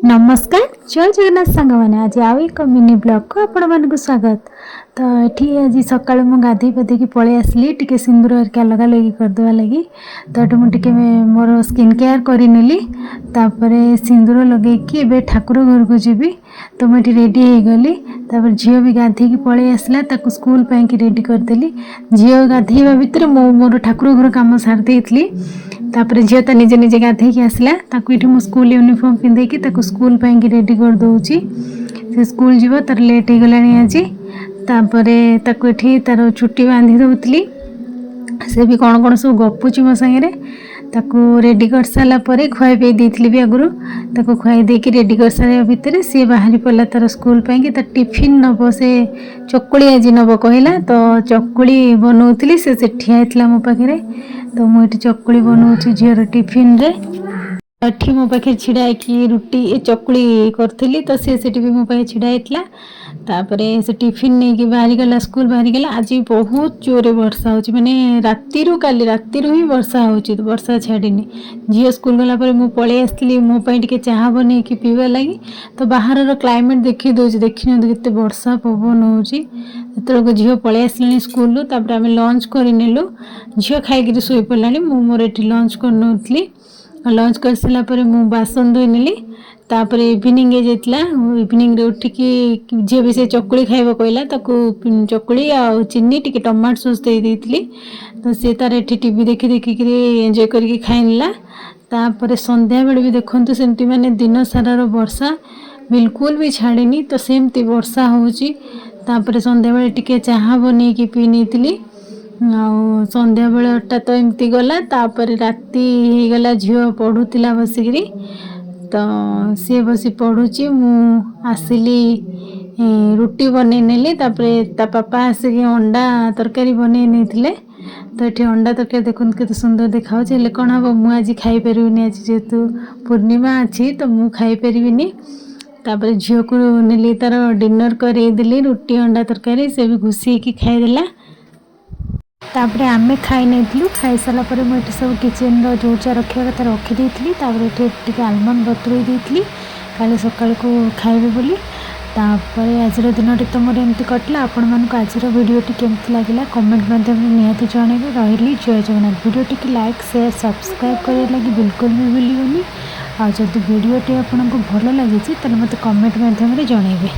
ନମସ୍କାର, ଜୟ ଜଗନ୍ନାଥ ସାଙ୍ଗମାନେ। ଆଜି ଆଉ ଏକ ମିନି ବ୍ଲଗ୍କୁ ଆପଣମାନଙ୍କୁ ସ୍ୱାଗତ। ତ ଏଠି ଆଜି ସକାଳୁ ମୁଁ ଗାଧୋଇ ପାଧୋଇକି ପଳେଇ ଆସିଲି ଟିକେ ସିନ୍ଦୁର ହେରିକା ଲଗାଲଗି କରିଦେବା ଲାଗି। ତ ଏଠି ମୁଁ ଟିକେ ମୋର ସ୍କିନ୍ କେୟାର କରିନେଲି। ତାପରେ ସିନ୍ଦୁର ଲଗେଇକି ଏବେ ଠାକୁର ଘରକୁ ଯିବି। ତ ମୁଁ ଏଠି ରେଡ଼ି ହେଇଗଲି। ତାପରେ ଝିଅ ବି ଗାଧେଇକି ପଳେଇ ଆସିଲା, ତାକୁ ସ୍କୁଲ ପାଇଁକି ରେଡ଼ି କରିଦେଲି। ଝିଅ ଗାଧେଇବା ଭିତରେ ମୁଁ ମୋର ଠାକୁର ଘର କାମ ସାରି ଦେଇଥିଲି। ତାପରେ ଝିଅ ତା ନିଜେ ନିଜେ ଗାଧେଇକି ଆସିଲା। ତାକୁ ଏଠି ମୁଁ ସ୍କୁଲ ୟୁନିଫର୍ମ ପିନ୍ଧେଇକି ତାକୁ ସ୍କୁଲ ପାଇଁକି ରେଡ଼ି କରିଦେଉଛି। ସେ ସ୍କୁଲ ଯିବ, ତାର ଲେଟ୍ ହେଇଗଲାଣି ଆଜି। ତାପରେ ତାକୁ ଏଠି ତାର ଚୁଟି ବାନ୍ଧି ଦେଉଥିଲି। ସେ ବି କ'ଣ କ'ଣ ସବୁ ଗପୁଛି ମୋ ସାଙ୍ଗରେ। ତାକୁ ରେଡ଼ି କରିସାରିଲା ପରେ ଖୁଆଇ ପିଆଇ ଦେଇଥିଲି ବି ଆଗରୁ। ତାକୁ ଖୁଆଇ ଦେଇକି ରେଡ଼ି କରିସାରିବା ଭିତରେ ସିଏ ବାହାରି ପଡ଼ିଲା ତାର ସ୍କୁଲ ପାଇଁକି। ତା ଟିଫିନ୍ ନେବ, ସେ ଚକୁଳି ଆଜି ନେବ କହିଲା। ତ ଚକୁଳି ବନଉଥିଲି, ସେ ସେଠି ଠିଆ ହେଇଥିଲା ମୋ ପାଖରେ। ତ ମୁଁ ଏଠି ଚକୁଳି ବନଉଛି ଝିଅର ଟିଫିନ୍ରେ। ଏଠି ମୋ ପାଖରେ ଛିଡ଼ା ହେଇକି ରୁଟି ଏ ଚକୁଳି କରିଥିଲି, ତ ସେ ସେଠି ବି ମୋ ପାଖରେ ଛିଡ଼ା ହେଇଥିଲା। ତାପରେ ସେ ଟିଫିନ୍ ନେଇକି ବାହାରିଗଲା, ସ୍କୁଲ ବାହାରିଗଲା। ଆଜି ବହୁତ ଜୋରରେ ବର୍ଷା ହେଉଛି, ମାନେ ରାତିରୁ, କାଲି ରାତିରୁ ହିଁ ବର୍ଷା ହେଉଛି, ବର୍ଷା ଛାଡ଼ିନି। ଝିଅ ସ୍କୁଲ ଗଲା ପରେ ମୁଁ ପଳେଇ ଆସିଥିଲି ମୋ ପାଇଁ ଟିକେ ଚାହା ବନେଇକି ପିଇବା ଲାଗି। ତ ବାହାରର କ୍ଲାଇମେଟ୍ ଦେଖେଇ ଦେଉଛି, ଦେଖିନିଅନ୍ତୁ କେତେ ବର୍ଷା ପବନ ହେଉଛି। ସେତେବେଳକୁ ଝିଅ ପଳେଇ ଆସିଲାଣି ସ୍କୁଲରୁ। ତାପରେ ଆମେ ଲଞ୍ଚ କରିନେଲୁ। ଝିଅ ଖାଇକିରି ଶୋଇପଡ଼ିଲାଣି, ମୁଁ ମୋର ଏଠି ଲଞ୍ଚ କରିନେଉଥିଲି। ଲଞ୍ଚ କରିସାରିଲା ପରେ ମୁଁ ବାସନ ଧୋଇ ନେଲି। ତାପରେ ଇଭିନିଂ ହେଇଯାଇଥିଲା। ଇଭିନିଂରେ ଉଠିକି ଝିଅ ବି ସେ ଚକୁଳି ଖାଇବ କହିଲା। ତାକୁ ଚକୁଳି ଆଉ ଚିନି ଟିକେ ଟମାଟୋ ସସ୍ ଦେଇ ଦେଇଥିଲି। ତ ସେ ତାର ଏଠି ଟିଭି ଦେଖି ଦେଖିକିରି ଏନ୍ଜୟ କରିକି ଖାଇନେଲା। ତାପରେ ସନ୍ଧ୍ୟାବେଳେ ବି ଦେଖନ୍ତୁ ସେମିତି, ମାନେ ଦିନ ସାରାର ବର୍ଷା ବିଲକୁଲ ବି ଛାଡ଼ିନି, ତ ସେମିତି ବର୍ଷା ହେଉଛି। ତାପରେ ସନ୍ଧ୍ୟାବେଳେ ଟିକେ ଚାହା ବନେଇକି ପିଇ ନେଇଥିଲି। ଆଉ ସନ୍ଧ୍ୟାବେଳଟା ତ ଏମିତି ଗଲା। ତାପରେ ରାତି ହେଇଗଲା, ଝିଅ ପଢ଼ୁଥିଲା ବସିକିରି। ତ ସିଏ ବସି ପଢ଼ୁଛି, ମୁଁ ଆସିଲି, ରୁଟି ବନେଇ ନେଲି। ତାପରେ ତା ପାପା ଆସିକି ଅଣ୍ଡା ତରକାରୀ ବନେଇ ନେଇଥିଲେ। ତ ଏଠି ଅଣ୍ଡା ତରକାରୀ ଦେଖନ୍ତୁ କେତେ ସୁନ୍ଦର ଦେଖାହେଉଛି। ହେଲେ କ'ଣ ହେବ, ମୁଁ ଆଜି ଖାଇପାରିବିନି। ଆଜି ଯେହେତୁ ପୂର୍ଣ୍ଣିମା ଅଛି, ତ ମୁଁ ଖାଇପାରିବିନି। ତାପରେ ଝିଅକୁ ନେଲି, ତାର ଡିନର୍ କରେଇଦେଲି ରୁଟି ଅଣ୍ଡା ତରକାରୀ। ସେ ବି ଖୁସି ହେଇକି ଖାଇଦେଲା। ତାପରେ ଆମେ ଖାଇ ନେଇଥିଲୁ। ଖାଇସାରିଲା ପରେ ମୁଁ ଏଠି ସବୁ କିଚେନ୍ର ଯୋଉ ଯାହା ରଖିବା କଥା ରଖିଦେଇଥିଲି। ତାପରେ ଏଠି ଟିକେ ଆଲମଣ୍ଡ ବତୁରେଇ ଦେଇଥିଲି କାଲି ସକାଳକୁ ଖାଇବେ ବୋଲି। ତାପରେ ଆଜିର ଦିନଟି ତ ମୋର ଏମିତି କଟିଲା। ଆପଣମାନଙ୍କୁ ଆଜିର ଭିଡ଼ିଓଟି କେମିତି ଲାଗିଲା, କମେଣ୍ଟ ମାଧ୍ୟମରେ ନିହାତି ଜଣାଇବେ। ରହିଲି, ଜୟ ଜଗନ୍ନାଥ। ଭିଡ଼ିଓଟିକି ଲାଇକ୍, ସେୟାର, ସବସ୍କ୍ରାଇବ୍ କରିବା ଲାଗି ବିଲକୁଲ ବି ଭୁଲିବେନି। ଆଉ ଯଦି ଭିଡ଼ିଓଟି ଆପଣଙ୍କୁ ଭଲ ଲାଗିଛି, ତାହେଲେ ମୋତେ କମେଣ୍ଟ ମାଧ୍ୟମରେ ଜଣାଇବେ।